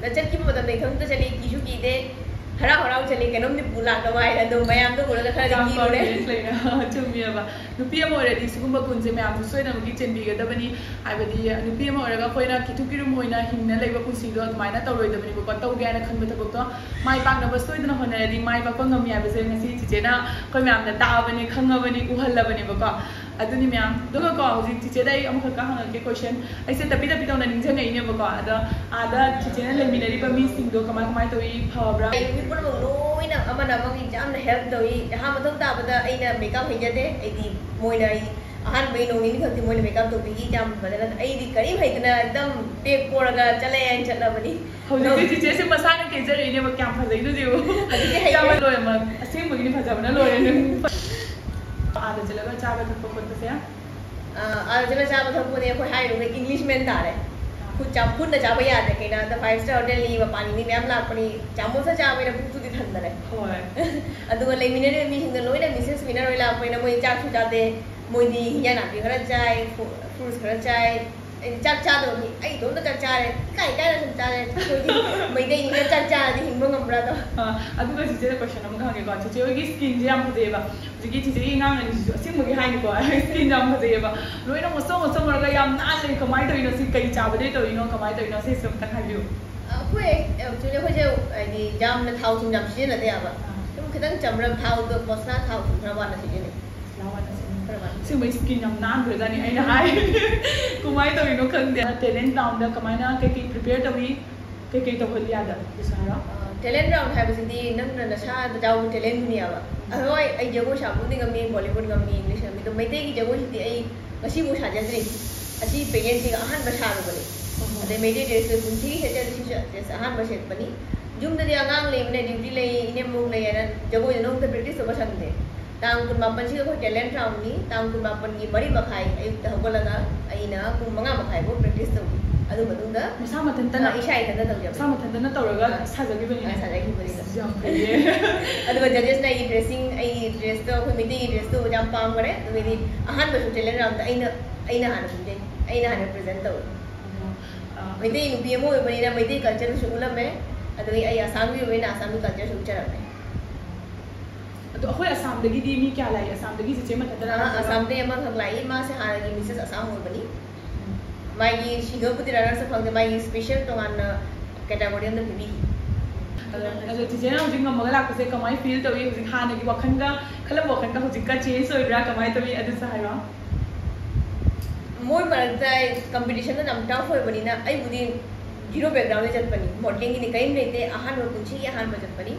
ꯑꯗ ꯆꯠꯈꯤꯕ ꯃꯇꯝꯗ ꯏꯊꯣꯝꯇ ꯆꯠꯂꯤ, ꯀꯤꯁꯨ ꯀꯤꯗꯦ꯫ ꯍꯔꯥꯎ ꯍꯔꯥꯎ ꯆꯠꯂꯤ, ꯀꯩꯅꯣꯝꯗꯤ ꯄꯨ ꯂꯥꯛꯅꯕ ꯍꯥꯏꯅ꯫ ꯑꯗꯣ ꯃꯌꯥꯝꯗꯣ ꯎꯔꯒ ꯈꯔꯗꯤ ꯌꯥꯝ ꯀꯤꯔꯨꯔꯦ꯫ Confidence ꯂꯩꯅ ꯆꯨꯝꯃꯦꯕ꯫ ꯅꯨꯄꯤ ꯑꯃ ꯑꯣꯏꯔꯗꯤ ꯁꯤꯒꯨꯝꯕ ꯒꯨꯟꯁꯦ ꯃꯌꯥꯝꯁꯨ ꯁꯣꯏꯗꯅꯃꯛꯀꯤ ꯆꯦꯟꯕꯤꯒꯗꯕꯅꯤ꯫ ꯍꯥꯏꯕꯗꯤ ꯅꯨꯄꯤ ꯑꯃ ꯑꯣꯏꯔꯒ ꯑꯩꯈꯣꯏꯅ ꯀꯤꯊꯨ ꯀꯤꯔꯨꯝ ꯑꯣꯏꯅ ꯍꯤꯡꯅ ꯂꯩꯕ ꯄꯨꯟꯁꯤꯗꯣ ꯑꯗꯨꯃꯥꯏꯅ ꯇꯧꯔꯣꯏꯗꯕꯅꯤꯕꯀꯣ꯫ ꯇꯧꯒꯦ ꯍꯥꯏꯅ ꯈꯟꯕ ꯊꯕꯛꯇꯣ ꯃꯥꯏ ꯄꯥꯛꯅꯕ ꯁꯣꯏꯗꯅ ꯍꯣꯠꯅꯔꯗꯤ ꯃꯥꯏ ꯄꯥꯛꯄ ꯉꯝꯃꯤ ꯍꯥꯏꯕꯁꯦ ꯉꯁꯤ ꯆꯤꯆꯦꯅ ꯑꯩꯈꯣꯏ ꯃꯌꯥꯝꯗ ꯇꯥꯛꯑꯕꯅꯤ, ꯈꯪꯉꯕꯅꯤ, ꯎꯍꯜꯂꯕꯅꯦꯕꯀꯣ꯫ ꯑꯗꯨꯅꯤ ꯃꯌꯥꯝ꯫ ꯑꯗꯨꯒꯀꯣ, ꯍꯧꯖꯤꯛ ꯆꯤꯆꯦꯗ ꯑꯩ ꯑꯃꯈꯛꯀ ꯍꯪꯉꯛꯀꯦ question꯫ ꯑꯩꯁꯦ ꯇꯞꯄꯤ ꯇꯞꯄꯤ ꯇꯧꯅ ꯅꯤꯡꯁꯤꯡꯉꯛꯏꯅꯦꯕꯀꯣ꯫ ꯑꯗ ꯑꯥꯗ ꯆꯤꯆꯦꯅ ꯂꯩꯃꯤꯟꯅꯔꯤꯕ ꯃꯤꯁꯤꯡꯗꯣ ꯀꯃꯥꯏ ꯀꯃꯥꯏ ꯇꯧꯏ? ꯐꯕ꯭ꯔꯥ? ꯑꯩ ꯃꯤ ꯄꯨꯝꯅꯃꯛ ꯂꯣꯏꯅ ꯑꯃꯅ ꯑꯃꯒꯤ ꯌꯥꯝꯅ help ꯇꯧꯏ꯫ ꯑꯍꯥꯟꯕ ꯃꯊꯪ ꯇꯥꯕꯗ ꯑꯩꯅ makeup ꯍꯩꯖꯗꯦ꯫ ꯑꯩꯗꯤ ꯃꯣꯏꯅ ꯑꯩ ꯑꯍꯥꯟꯕꯒꯤ ꯅꯣꯡ ꯅꯤꯅꯤ ꯈꯛꯇꯤ ꯃꯣꯏꯅ makeup ꯇꯧꯕꯤꯈꯤ꯫ ꯌꯥꯝ ꯐꯖꯅ, ꯑꯩꯗꯤ ꯀꯔꯤꯝ ꯍꯩꯇꯅ ꯑꯗꯨꯝ ꯄꯦꯛ ꯄꯣꯔꯒ ꯆꯠꯂꯦ ꯍꯥꯏꯅ ꯆꯠꯂꯕꯅꯤ꯫ ꯍꯧꯖꯤꯛꯇꯤ ꯆꯤꯆꯦꯁꯦ ꯃꯁꯥꯅ ꯀꯦꯖꯔꯛꯏꯅꯦꯕ, ꯀꯌꯥꯝ ꯐꯖꯩꯅꯣ ꯌꯦꯡꯉꯨ꯫ ꯍꯧꯖꯤꯛꯇꯤ ꯍꯩꯔꯦ꯫ ꯌꯥꯝꯅ ꯂꯣꯏꯔꯦ, ꯃ-, ꯑꯁꯦꯡꯕꯒꯤꯅꯤ ꯐꯖꯕꯅ ꯂꯣꯏꯔꯦ ꯅꯪ꯫ ꯑꯥꯗ ꯆꯠꯂꯒ ꯆꯥꯕ ꯊꯛꯄ ꯈꯣꯠꯄꯁꯦ? ꯑꯥ, ꯑꯥꯗ ꯆꯠꯂꯒ ꯆꯥꯕ ꯊꯛꯄꯅꯦ ꯑꯩꯈꯣꯏ ꯍꯥꯏꯔꯨꯔꯒ Englishman ꯇꯥꯔꯦ꯫ ꯈꯨꯠ ꯆꯥꯝ-, ꯈꯨꯠꯅ ꯆꯥꯕ ꯌꯥꯗ꯭ꯔꯦ꯫ ꯀꯩꯅꯣꯗ five star hotel ꯅꯤ, ꯃꯄꯥꯟꯒꯤ ꯃꯤ ꯃꯌꯥꯝ ꯂꯥꯛꯄꯅꯤ꯫ ꯆꯥꯃꯁꯅ ꯆꯥꯕꯅꯤꯅ ꯄꯨꯛꯇꯨꯗꯤ ꯊꯟꯗꯔꯦ꯫ ꯍꯣꯏ꯫ ꯑꯗꯨꯒ ꯂꯩꯃꯤꯟꯅꯔꯤꯕ ꯃꯤꯁꯤꯡꯗꯣ ꯂꯣꯏꯅ Mrs Winner ꯍꯣꯏ ꯂꯥꯛꯄꯅꯤꯅ ꯃꯣꯏ ꯆꯥꯛꯁꯨ ꯆꯥꯗꯦ꯫ ꯃꯣꯏꯗꯤ ꯍꯤꯟꯖꯥꯡ ꯅꯥꯄꯤ ꯈꯔ ꯆꯥꯏ, ꯐꯨ-, fruits ꯈꯔ ꯆꯥꯏ꯫ ꯑꯩꯗꯤ ꯆꯥꯛ ꯆꯥꯗꯕ ꯃꯤ, ꯑꯩ ꯏꯇꯣꯝꯇ ꯆꯥꯛ ꯆꯥꯔꯦ, ꯏꯀꯥꯏ ꯏꯀꯥꯏꯅ ꯁꯨꯝ ꯆꯥꯔꯦ꯫ ꯑꯩꯈꯣꯏꯗꯤ ꯃꯩꯇꯩꯅꯤꯅ ꯆꯥꯛ ꯆꯥꯔꯗꯤ ꯍꯤꯡꯕ ꯉꯝꯕ꯭ꯔꯥ ꯑꯗꯣ? ꯑ, ꯑꯗꯨꯒ ꯆꯤꯆꯦꯗ question ꯑꯃꯒ ꯍꯪꯒꯦꯀꯣ꯫ ꯆꯤꯆꯦ ꯍꯣꯏꯒꯤ skinꯁꯦ ꯌꯥꯝ ꯐꯖꯩꯑꯕ꯫ ꯍꯧꯖꯤꯛꯀꯤ ꯆꯤꯆꯦꯒꯤ ꯑꯉꯥꯡꯅꯤꯁꯤꯁꯨ ꯑꯁꯦꯡꯕꯒꯤ ꯍꯥꯏꯅꯤꯀꯣ꯫ Skin ꯌꯥꯝ ꯐꯖꯩꯑꯕ꯫ ꯂꯣꯏꯅ ꯉꯧꯁꯣꯛ ꯉꯧꯁꯣꯛ ꯉꯧꯔꯒ ꯌꯥꯝ ꯅꯥꯜꯂꯦ꯫ ꯀꯃꯥꯏꯅ ꯇꯧꯔꯤꯅꯣ? ꯁꯤ ꯀꯩ ꯆꯥꯕꯗꯒꯤ ꯇꯧꯔꯤꯅꯣ? ꯀꯃꯥꯏꯅ ꯇꯧꯔꯤꯅꯣ? ꯁꯤꯁꯨ ꯑꯝꯇꯪ ꯍꯥꯏꯕꯤꯌꯨ꯫ ꯑꯩꯈꯣꯏ actually ꯑꯩꯈꯣꯏꯁꯦ ꯍꯥꯏꯗꯤ ꯌꯥꯝꯅ ꯊꯥꯎ ꯊꯨꯝ ꯌꯥꯝ ꯁꯤꯖꯤꯟꯅꯗꯦ ꯍꯥꯏꯕ꯫ ꯑꯗꯨꯝ ꯈꯤꯇꯪ ꯆꯝꯔꯞ, ꯊꯥꯎꯗꯣ ꯃꯁꯂꯥ ꯊꯥꯎ ꯊꯨꯝ ꯈꯔ ꯋꯥꯠꯅ ꯁꯤꯖꯤꯟꯅꯩ꯫ ꯈꯔ ꯋꯥꯠꯅ꯫ ꯑꯁꯦꯡꯕꯩ skin ꯌꯥꯝ ꯅꯥꯟꯈ꯭ꯔꯖꯥꯠꯅꯤ ꯑꯩꯅ ꯍꯥꯏ꯫ ꯀꯃꯥꯏꯅ ꯇꯧꯔꯤꯅꯣ ꯈꯪꯗꯦ꯫ Talent roundꯗ ꯀꯃꯥꯏꯅ ꯀꯩꯀꯩ prepare ꯇꯧꯏ? ꯀꯩꯀꯩ ꯇꯧꯍꯜꯂꯤ ꯑꯥꯗ? ꯑꯗꯨꯁꯨ ꯍꯥꯏꯔꯣ꯫ ꯑ, talent round ꯍꯥꯏꯕꯁꯤꯗꯤ ꯅꯪꯅ ꯅꯁꯥꯗ ꯌꯥꯎꯕ talentꯗꯨꯅꯦꯕ꯫ ꯍꯣꯏ, ꯑꯩ ꯖꯒꯣꯏ ꯁꯥꯕꯕꯨꯗꯤ ꯉꯝꯃꯤ, Bollywood ꯉꯝꯃꯤ, English ꯉꯝꯃꯤ, ꯑꯗꯣ ꯃꯩꯇꯩꯒꯤ ꯖꯒꯣꯏꯁꯤꯗꯤ ꯑꯩ ꯉꯁꯤꯐꯥꯎ ꯁꯥꯖꯗ꯭ꯔꯤ꯫ ꯑꯁꯤ pregnancyꯒ ꯑꯍꯥꯟꯕ ꯁꯥꯔꯨꯕꯅꯤ꯫ ꯑꯗꯩ ꯃꯩꯇꯩ dressꯇꯨ ꯄꯨꯟꯁꯤꯒꯤ ꯁꯦꯠꯆꯗ꯭ꯔꯤ, ꯁꯤꯁꯨ dress ꯑꯍꯥꯟꯕ ꯁꯦꯠꯄꯅꯤ꯫ ꯌꯨꯝꯗꯗꯤ ꯑꯉꯥꯡ ꯂꯩꯕꯅꯦ, duty ꯂꯩ, ꯏꯅꯦꯝꯕꯣꯛ ꯂꯩ ꯍꯥꯏꯅ ꯖꯒꯣꯏꯗꯣ ꯅꯣꯡꯃꯇ practice ꯇꯧꯕ ꯁꯪꯗꯦ꯫ ꯇꯥꯡ ꯀꯨꯟꯃꯥꯄꯟꯁꯤꯗ ꯑꯩꯈꯣꯏ talent roundꯅꯤ꯫ ꯇꯥꯡ ꯀꯨꯟꯃꯥꯄꯟꯒꯤ ꯃꯔꯤ ꯃꯈꯥꯏ ꯑꯌꯨꯛꯇ ꯍꯧꯒꯠꯂꯒ ꯑꯩꯅ ꯄꯨꯡ ꯃꯉꯥ ꯃꯈꯥꯏꯐꯥꯎ practice ꯇꯧꯏ꯫ ꯑꯗꯨ ꯃꯇꯨꯡꯗ, ꯃꯁꯥ ꯃꯊꯟꯇꯅ? ꯑ, ꯏꯁꯥ ꯏꯊꯟꯇ ꯇꯧꯖꯕꯅꯤ꯫ ꯃꯁꯥ ꯃꯊꯟꯇꯅ ꯇꯧꯔꯒ ꯑ, ꯁꯥꯖꯈꯤꯕꯅꯤꯅꯦ꯫ ꯑ, ꯁꯥꯖꯈꯤꯕꯅꯤꯗ꯫ ꯑꯁ, ꯌꯥꯝ ꯐꯩꯌꯦ꯫ ꯑꯗꯨꯒ judgesꯅ ꯑꯩꯒꯤ dressing, ꯑꯩꯒꯤ dressꯇꯣ, ꯑꯩꯈꯣꯏ ꯃꯩꯇꯩꯒꯤ dressꯇꯣ ꯌꯥꯝ ꯄꯥꯝꯈꯔꯦ꯫ ꯑꯗꯨꯒꯤꯗꯤ ꯑꯍꯥꯟꯕꯁꯨ talent roundꯗ ꯑꯩꯅ, ꯑꯩꯅ ꯍꯥꯟꯅ ꯄꯤꯖꯩ, ꯑꯩꯅ ꯍꯥꯟꯅ present ꯇꯧꯏ꯫ ꯑ, ꯃꯩꯇꯩ ꯅꯨꯄꯤ ꯑꯃ ꯑꯣꯏꯕꯅꯤꯅ ꯃꯩꯇꯩ cultureꯁꯨ ꯎꯠꯂꯝꯃꯦ꯫ ꯑꯗꯨꯒꯤ ꯑꯩ ꯑꯁꯥꯝꯒꯤ ꯑꯣꯏꯅ ꯑꯁꯥꯝꯒꯤ ꯀꯜꯆꯔꯁꯨ ꯎꯠꯆꯔꯝꯃꯦ꯫ ꯑꯗꯣ ꯑꯩꯈꯣꯏ ꯑꯁꯥꯝꯗꯒꯤꯗꯤ ꯃꯤ ꯀꯌꯥ ꯂꯥꯛꯏ? ꯑꯁꯥꯝꯗꯒꯤ ꯆꯤꯆꯦ ꯃꯊꯟꯇꯔꯥ? ꯑꯥ, ꯅꯠꯇ꯭ꯔꯒ ꯑꯁꯥꯝꯗꯒꯤ ꯑꯃꯈꯛ ꯂꯥꯛꯏ꯫ ꯃꯥꯁꯦ ꯍꯥꯟꯅꯒꯤ ꯃꯤꯁꯦꯁ ꯑꯁꯥꯝ ꯑꯣꯏꯕꯅꯤ꯫ ꯃꯥꯒꯤ ꯁꯤꯡꯒꯜꯕꯨꯗꯤ ꯔꯅꯔꯁ ꯐꯪꯗꯦ, ꯃꯥꯒꯤ ꯁ꯭ꯄꯦꯁꯦꯜ ꯇꯣꯉꯥꯟꯅ ꯀꯦꯇꯥꯒꯣꯔꯤ ꯑꯃꯗ ꯄꯤꯕꯤꯈꯤ꯫ ꯑꯗꯣ ꯑꯗꯣ ꯆꯤꯆꯦꯅ ꯍꯧꯖꯤꯛ ꯉꯝꯃꯒ ꯂꯥꯛꯄꯁꯦ ꯀꯃꯥꯏꯅ ꯐꯤꯜ ꯇꯧꯏ? ꯍꯧꯖꯤꯛ ꯍꯥꯟꯅꯒꯤ ꯋꯥꯈꯜꯒ ꯈꯜꯂꯝꯕ ꯋꯥꯈꯜꯒ ꯍꯧꯖꯤꯛꯀ ꯆꯦꯟꯖ ꯑꯣꯏꯕ꯭ꯔꯥ, ꯀꯃꯥꯏꯅ ꯇꯧꯏ? ꯑꯗꯨꯁꯨ ꯍꯥꯏꯔꯣ꯫ ꯃꯣꯏ ꯃꯔꯛꯇ ꯑꯩ ꯀꯝꯄꯤꯇꯤꯁꯟꯗꯣ ꯌꯥꯝ ꯇꯐ ꯑꯣꯏꯕꯅꯤꯅ ꯑꯩꯕꯨꯗꯤ ꯖꯤꯔꯣ ꯕꯦꯛꯒ꯭ꯔꯥꯎꯟꯗ ꯆꯠꯄꯅꯤ, ꯃꯣꯗꯦꯂꯤꯡꯒꯤꯗꯤ ꯀꯔꯤꯝ ꯂꯩꯇꯦ, ꯑꯍꯥꯟꯕ, ꯄꯨꯟꯁꯤꯒꯤ ꯑꯍꯥꯟꯕ ꯆꯠꯄꯅꯤ꯫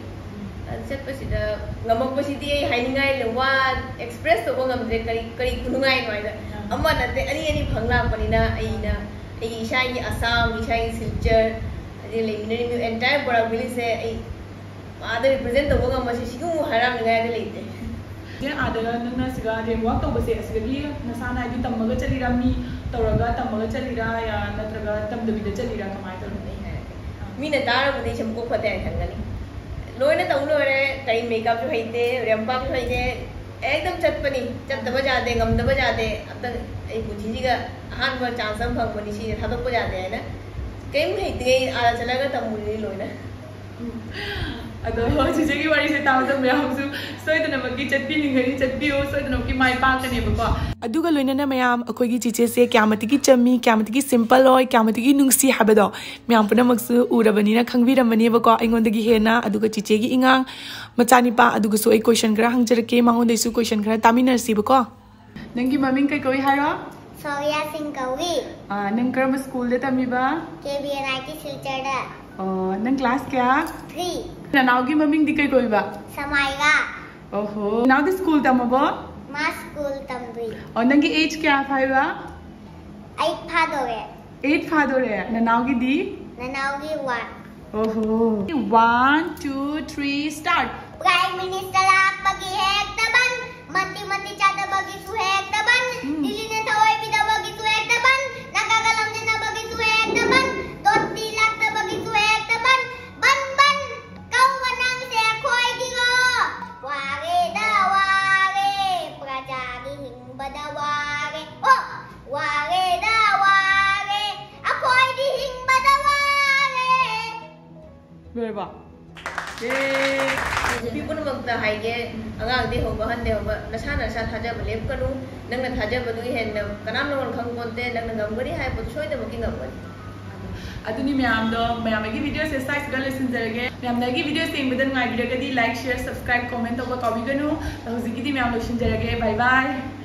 ꯑꯗꯨ ꯆꯠꯄꯁꯤꯗ ꯉꯝꯃꯛꯄꯁꯤꯗꯤ ꯑꯩ ꯍꯥꯏꯅꯤꯡꯉꯥꯏ ꯂꯩ, ꯋꯥ ꯑꯦꯛꯁꯄ꯭ꯔꯦꯁ ꯇꯧꯕ ꯉꯝꯗ꯭ꯔꯦ, ꯀꯔꯤ ꯀꯔꯤ ꯈꯨꯅꯨꯡꯉꯥꯏꯅꯣ ꯍꯥꯏꯗ꯫ ꯑꯃ ꯅꯠꯇꯦ, ꯑꯅꯤ ꯑꯅꯤ ꯐꯪ ꯂꯥꯛꯄꯅꯤꯅ ꯑꯩꯅ ꯑꯩꯒꯤ ꯏꯁꯥꯒꯤ ꯑꯁꯥꯝ, ꯏꯁꯥꯒꯤ ꯁꯤꯜꯆꯔ, ꯑꯗꯩ ꯂꯩꯃꯤꯟꯅꯔꯤꯕ ꯑꯦꯟꯇꯥꯌꯔ ꯕꯣꯔꯥꯛ ꯚꯦꯂꯤꯁꯦ ꯑꯩ ꯑꯥꯗ ꯔꯤꯄ꯭ꯔꯖꯦꯟ ꯇꯧꯕ ꯉꯝꯕꯁꯦ ꯁꯤꯒꯨꯝꯕ ꯍꯔꯥꯎꯅꯤꯡꯉꯥꯏꯗ ꯂꯩꯇꯦ꯫ ꯆꯦ, ꯑꯥꯗ ꯅꯪꯅ ꯁꯤꯗ ꯔꯦꯝ ꯋꯥꯛ ꯇꯧꯕꯁꯦ ꯑꯁꯤꯗꯒꯤ ꯅꯁꯥꯅ ꯍꯥꯏꯗꯤ ꯇꯝꯃꯒ ꯆꯠꯂꯤꯔꯥ, ꯃꯤ ꯇꯧꯔꯒ ꯇꯝꯃꯒ ꯆꯠꯂꯤꯔꯥ, ꯌꯥ-, ꯅꯠꯇ꯭ꯔꯒ ꯇꯝꯗꯕꯤꯗ ꯆꯠꯂꯤꯔꯥ, ꯀꯃꯥꯏꯅ ꯇꯧꯔꯤꯅꯣ? ꯑꯩ ꯍꯥꯏꯔꯛꯀꯦ꯫ ꯃꯤꯅ ꯇꯥꯔꯕꯨꯗꯤ ꯁꯨꯝ ꯀꯣꯛ ꯐꯠꯇꯦ ꯍꯥꯏꯅ ꯈꯟꯒꯅꯤ꯫ ꯂꯣꯏꯅ ꯇꯧ ꯂꯣꯏꯔꯦ, ꯀꯔꯤ ꯃꯦꯀꯞꯁꯨ ꯍꯩꯇꯦ, ꯔꯦꯝ ꯋꯥꯛꯁꯨ ꯍꯩꯇꯦ, ꯑꯦꯛꯗꯝ ꯆꯠꯄꯅꯤ, ꯆꯠꯇꯕ ꯌꯥꯗꯦ, ꯉꯝꯗꯕ ꯌꯥꯗꯦ꯫ ꯑꯝꯇ ꯑꯩ ꯄꯨꯟꯁꯤꯁꯤꯒ ꯑꯍꯥꯟꯕ ꯆꯥꯟꯁ ꯑꯃ ꯐꯪꯕꯅꯤ, ꯁꯤꯁꯦ ꯊꯥꯗꯣꯛꯄ ꯌꯥꯗꯦ ꯍꯥꯏꯅ ꯀꯔꯤꯝ ꯍꯩꯇ꯭ꯔꯤꯉꯩ ꯑꯥꯗ ꯆꯠꯂꯒ ꯇꯝꯃꯨꯔꯤꯅꯤ ꯂꯣꯏꯅ꯫ ꯑꯗꯣ ꯆꯤꯆꯦꯒꯤ ꯋꯥꯔꯤꯁꯦ ꯇꯥꯕꯗ ꯃꯌꯥꯝꯁꯨ ꯁꯣꯏꯗꯅꯃꯛꯀꯤ ꯆꯠꯄꯤꯅꯤꯡꯒꯅꯤ, ꯆꯠꯄꯤꯌꯨ, ꯁꯣꯏꯗꯅꯃꯛꯀꯤ ꯃꯥꯏ ꯄꯥꯛꯀꯅꯦꯕꯀꯣ꯫ ꯑꯗꯨꯒ ꯂꯣꯏꯅꯅ ꯃꯌꯥꯝ ꯑꯩꯈꯣꯏꯒꯤ ꯆꯤꯆꯦꯁꯦ ꯀꯌꯥꯃꯇꯤꯛꯀꯤ ꯆꯝꯃꯤ, ꯀꯌꯥꯃꯇꯤꯛꯀꯤ ꯁꯤꯝꯄꯜ ꯑꯣꯏ, ꯀꯌꯥꯃꯇꯤꯛꯀꯤ ꯅꯨꯡꯁꯤ ꯍꯥꯏꯕꯗꯣ ꯃꯌꯥꯝ ꯄꯨꯝꯅꯃꯛꯁꯨ ꯎꯔꯕꯅꯤꯅ ꯈꯪꯕꯤꯔꯝꯃꯅꯦꯕꯀꯣ ꯑꯩꯉꯣꯟꯗꯒꯤ ꯍꯦꯟꯅ꯫ ꯑꯗꯨꯒ ꯆꯤꯆꯦꯒꯤ ꯏꯉꯥꯡ ꯃꯆꯥꯅꯤꯄꯥ ꯑꯗꯨꯒꯁꯨ ꯑꯩ ꯀꯣꯏꯁꯟ ꯈꯔ ꯍꯪꯖꯔꯛꯀꯦ, ꯃꯉꯣꯟꯗꯩꯁꯨ ꯀꯣꯏꯁꯟ ꯈꯔ ꯇꯥꯃꯤꯟꯅꯔꯁꯤꯕꯀꯣ꯫ ꯅꯪꯒꯤ ꯃꯃꯤꯡ ꯀꯩ ꯀꯧꯏ ꯍꯥꯏꯔꯣ? ꯁꯣꯔꯤꯌꯥ ꯁꯤꯡ ꯀꯧꯏ꯫ ꯑꯥ, ꯅꯪ ꯀꯔꯝꯕ ꯁ꯭ꯀꯨꯜꯗ ꯇꯝꯃꯤꯕ? ꯀꯦ ꯕꯤ ꯑꯦꯟ ꯑꯥꯏ ꯇꯤ ꯁꯤꯜꯆꯔꯗ꯫ ꯑꯣ, ꯅꯪ ꯀ꯭ꯂꯥꯁ ꯀꯌꯥ? ꯊ꯭ꯔꯤ꯫ ꯅꯅꯥꯎꯒꯤ ꯃꯃꯤꯡꯗꯤ ꯀꯩ ꯀꯧꯏꯕ? ꯁꯃꯥꯏꯔꯥ꯫ ꯑꯣꯍꯣ, ꯅꯅꯥꯎꯗꯤ ꯁ꯭ꯀꯨꯜ ꯇꯝꯃꯕꯣ? ꯃꯥ ꯁ꯭ꯀꯨꯜ ꯇꯝꯗ꯭ꯔꯤ꯫ ꯑꯣ, ꯅꯪꯒꯤ ꯑꯦꯖ ꯀꯌꯥ ꯐꯥꯏꯕ? ꯑꯩꯠ ꯐꯥꯗꯣꯔꯦ꯫ ꯑꯦꯠ ꯐꯥꯗꯣꯔꯦ꯫ ꯅꯅꯥꯎꯒꯤꯗꯤ? ꯅꯅꯥꯎꯒꯤ ꯋꯥꯟ꯫ ꯑꯣꯍꯣ꯫ One, two, three, start. Prime minister ꯂꯥꯛꯄꯒꯤ ꯍꯦꯛꯇ ꯕꯟ, ꯃꯟꯇ꯭ꯔꯤ ꯃꯟꯇ꯭ꯔꯤ ꯆꯥꯗꯕꯒꯤꯁꯨ ꯍꯦꯛꯇ ꯕꯟ, ꯎꯝ꯫ ꯗꯤꯜꯂꯤꯅ ꯊꯑꯣꯏꯕꯤꯗꯕꯒꯤꯁꯨ ꯍꯦꯛꯇ ꯕꯟ, ꯅꯥꯒꯥꯒ ꯂꯝꯖꯤꯟꯅꯕꯒꯤꯁꯨ ꯍꯦꯛꯇ ꯕꯟ, ꯇꯣꯇꯤ ꯂꯥꯛꯇꯕꯒꯤꯁꯨ ꯍꯦꯛꯇ ꯕꯟ, ꯕꯟ ꯕꯟ ꯀꯧꯕ ꯅꯪꯁꯦ ꯑꯩꯈꯣꯏꯒꯤꯔꯣ? ꯋꯥꯔꯦꯗ ꯋꯥꯔꯦ, ꯄ꯭ꯔꯖꯥꯒꯤ ꯍꯤꯡꯕꯗ ꯋꯥꯔꯦ꯫ ꯑꯣ! ꯋꯥꯔꯦꯗ ꯋꯥꯔꯦ, ꯑꯩꯈꯣꯏꯗꯤ ꯍꯤꯡꯕꯗ ꯋꯥꯔꯦ꯫ ꯂꯣꯏꯔꯕꯣ? ꯅꯨꯄꯤ ꯄꯨꯝꯅꯃꯛꯇ ꯍꯥꯏꯒꯦ, ꯑꯉꯥꯡꯗꯤ ꯍꯧꯕ ꯑꯍꯟꯗꯤ ꯍꯧꯕ, ꯅꯁꯥꯅ ꯅꯁꯥ ꯊꯥꯖꯕ ꯂꯦꯞꯀꯅꯨ꯫ ꯅꯪꯅ ꯊꯥꯖꯕꯗꯨꯒꯤ ꯍꯦꯟꯅ ꯀꯅꯥꯝ ꯅꯉꯣꯟꯗ ꯈꯪꯄꯣꯟꯇꯦ꯫ ꯅꯪꯅ ꯉꯝꯒꯅꯤ ꯍꯥꯏꯕ ꯄꯣꯠꯇꯨ ꯁꯣꯏꯗꯅꯃꯛꯀꯤ ꯉꯝꯒꯅꯤ꯫ ꯑꯗꯨꯅꯤ ꯃꯌꯥꯝꯗꯣ, ꯃꯌꯥꯝ ꯑꯩꯒꯤ video ꯁꯦ ꯁ꯭ꯋꯥꯏꯁꯤꯗ ꯂꯣꯏꯁꯤꯟꯖꯔꯒꯦ꯫ ꯃꯌꯥꯝꯅ ꯑꯩꯒꯤ video ꯁꯦ ꯌꯦꯡꯕꯗ ꯅꯨꯡꯉꯥꯏꯕꯤꯔꯒꯗꯤ like, share, subscribe, comment ꯇꯧꯕ ꯀꯥꯎꯕꯤꯒꯅꯨ꯫ ꯍꯧꯖꯤꯛꯀꯤꯗꯤ ꯃꯌꯥꯝ ꯂꯣꯏꯁꯤꯟꯖꯔꯒꯦ꯫ Bye bye꯫